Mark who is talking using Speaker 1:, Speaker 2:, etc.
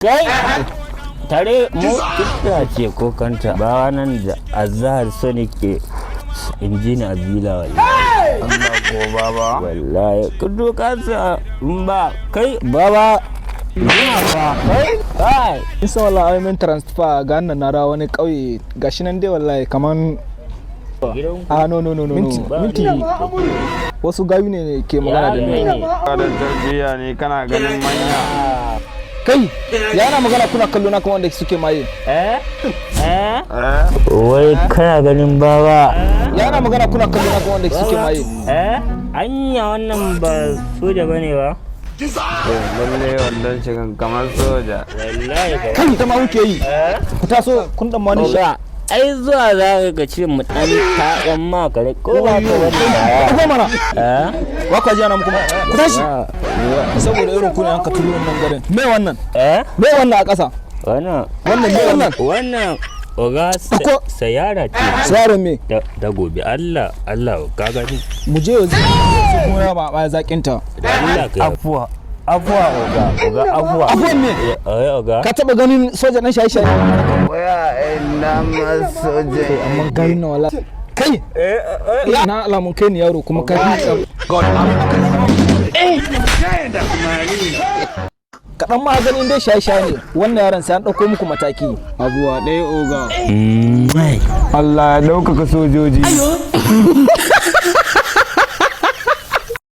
Speaker 1: Kai tare mu kika ce ko kanta ba nan da azahar so nake in ji ni a bila, wallahi.
Speaker 2: Allah ko, baba?
Speaker 1: Wallahi ka doka sa in ba kai baba ina fa kai kai.
Speaker 3: Isa, wallahi ai min transfer ga nan, na rawa wani kauye gashi nan dai, wallahi kaman
Speaker 1: gidan.
Speaker 3: Ah, no, no, no, no,
Speaker 1: Minti-
Speaker 3: no, minti. Wasu gayu ne ke magana da ni.
Speaker 2: Ka da tarbiyya ne, kana ganin manya.
Speaker 3: Kai, ya na magana kuna kallo na kamar wanda suke maye?
Speaker 1: Eh eh.
Speaker 2: Eh?
Speaker 1: Wai kana ganin baba?
Speaker 3: Ya na magana kuna kallo na kamar wanda suke maye?
Speaker 1: Eh, anya wannan ba soja bane ba?
Speaker 2: Lalle wannan shigan kamar soja.
Speaker 1: Wallahi ka.
Speaker 3: Kai, ta ma kuke yi, ku taso kun dan mani shi.
Speaker 1: Oga, ai zuwa za ka ce mu dan taɓan ma kare ko ba ka wani ba?
Speaker 3: Ku mana.
Speaker 1: Eh.
Speaker 3: Wa ka ji ana muku? Ku tashi, saboda irin ku ne an ka turo nan garin. Me wannan?
Speaker 1: Eh.
Speaker 3: Me wannan a ƙasa?
Speaker 1: Wannan?
Speaker 3: Wannan, me wannan?
Speaker 1: Wannan, oga,
Speaker 3: Ko-
Speaker 1: sayara ce.
Speaker 3: Tsarin me?
Speaker 1: Da gobe, Allah Allah, ka gani.
Speaker 3: Mu je yanzu su kuma ba ba zakin ta.
Speaker 1: Allah ka
Speaker 2: Afuwa, afuwa, oga, oga, afuwa.
Speaker 3: Afuwan me?
Speaker 1: Eh, oga.
Speaker 3: Ka taba ganin soja dan shaye shaye?
Speaker 2: Waya ina ma soja?
Speaker 3: Amma garin na, wallahi kai na alamun kai ni yaro kuma ka fi kaɗan ma ganin dai shaye shaye ne wannan yaron, sai an ɗauko muku mataki.
Speaker 2: Abuwa ɗaya, oga. Allah ya ɗaukaka sojoji.